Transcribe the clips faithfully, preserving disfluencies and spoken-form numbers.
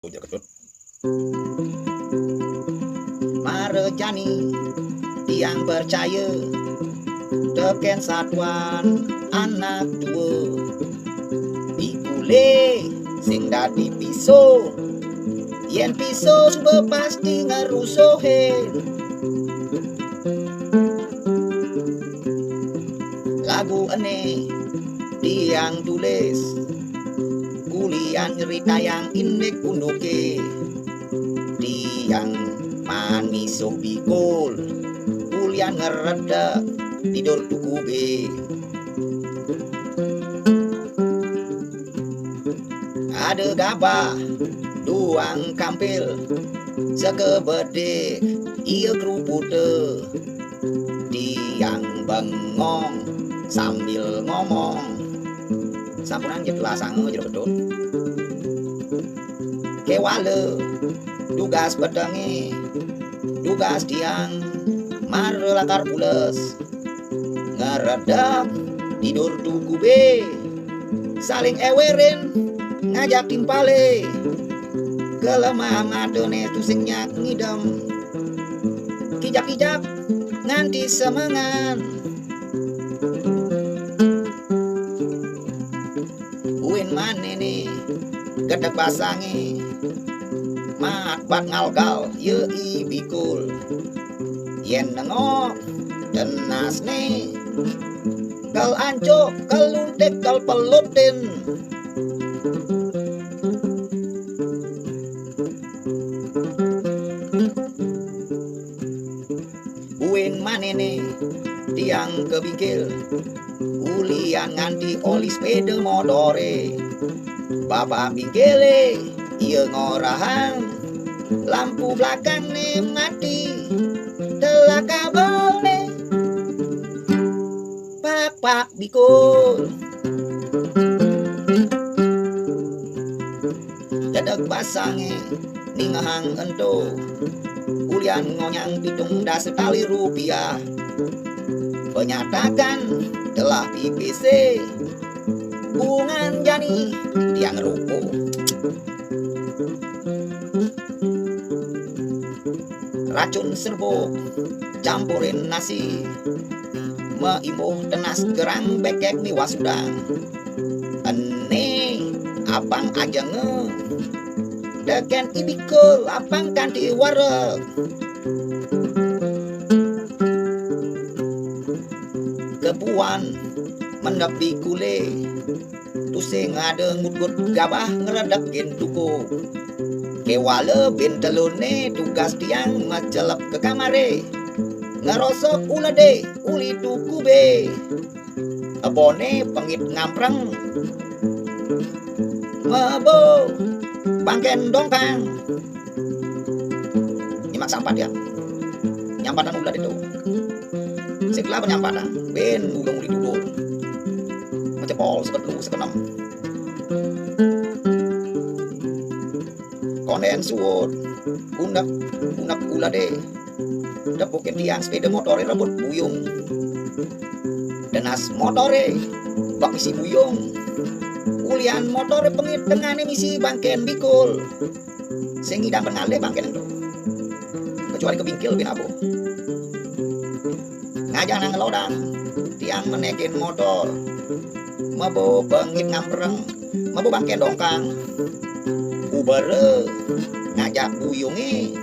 Ujar Ketut. Mara jani tiang percaya tekén satuan anak tua. Bikulé sing dadi piso, yén piso suba pasti ngerusuhin. Lagu ené tiang tulis, ulian nyritayang indik unduké. Tiang maan misuh bikul, ulian ngredek tidur tukubé. Ada gabah duang kampil, sakabedé ia kruputa. Tiang bengong sambil ngomong. Sampunang ja telasanga, Jero Ketut. Kéwala tugas petengé, tugas tiang mara lakar pules. Ngredek tidur tukubé, saling éwérin ngajak timpalé. Kelemah matané tusing nyak ngidem, kijap-kijap nganti semengan. Buin manéné gedeg basangé, maat bat ngalgal ia i bikul. Yén nengok tenasné, kal ancuk, kal luntik, kal pelutin. Buin manéné tiang ka bingkil, ulian nganti oli sepéda motoré. Bapa bingkilé ia ngorahang, lampu belakangné mati, telah kabelné pak-pak bikul. Gedeg basangé ningehang ento, ulian ngonyang pitung dasa tali rupiah. Penyatakan telah pipisé, bungan jani tiang ruko. Racun serbuk campurin nasi, maimbuh tenas gerang, békék miwah sudang. Ené apang ajenga, tekén i bikul apang kanti wareg. Kepuan mendep bikulé, tusing ada ngutgut gabah ngredekin tuku. Kéwala buin teluné tugas tiang macelep ka kamaré, ngerosok uledé uli tukubé. Eboné pengit ngampreng, mebo bangkén dongkang. Nyemak sampat ya. Nyampatan uledé to. Sing kelapa nyampatan, buin ulung uli duduk. Macepol seketelu sekenem. Kondén suud, unek, unek uledé. Tepukin tiang sepéda motoré rebut buyung. Tenas motoré bek misi buyung. Ulian motoré pengit, tengané misi bangkén bikul. Sing ngidang pengalih bangkén ento. Kecuali ka bingkil buin abuh. Ngajang nang lodang, tiang menékin motor. Mebo pengit ngampreng, mebo bangkén dongkang. Ubera ngajak buyungé.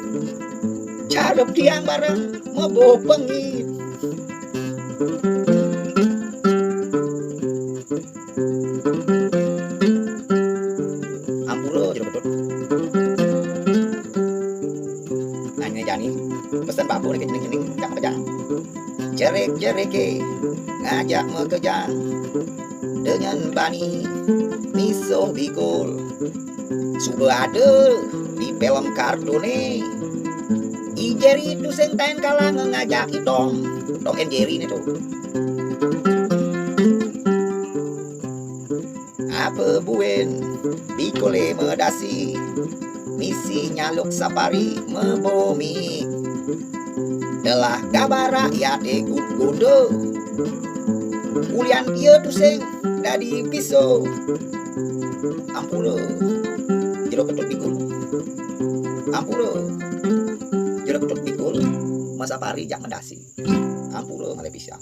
Jarep tiang bareng, mebo pengit. Ampura, Jero Ketut. Nanya jani, pesen bapa né cening-cening, cak makejang. Jerik-jeriké ngajak makejang. Denyén bani misuh bikul. Suba ada di film kartuné. I Jerry tusing taén kalanga ngajak i Tom. Tom and Jerry né to. Apa buin bikulé madasi, misi nyaluk safari mabumi. Telah gabar rakyaté gud-guda, ulian ia tusing dadi piso. Ampura, Jero Ketut bikul. Ampura. Jero ketuk pikul, Mas Sapari jak medasi. Ampura malih pisan.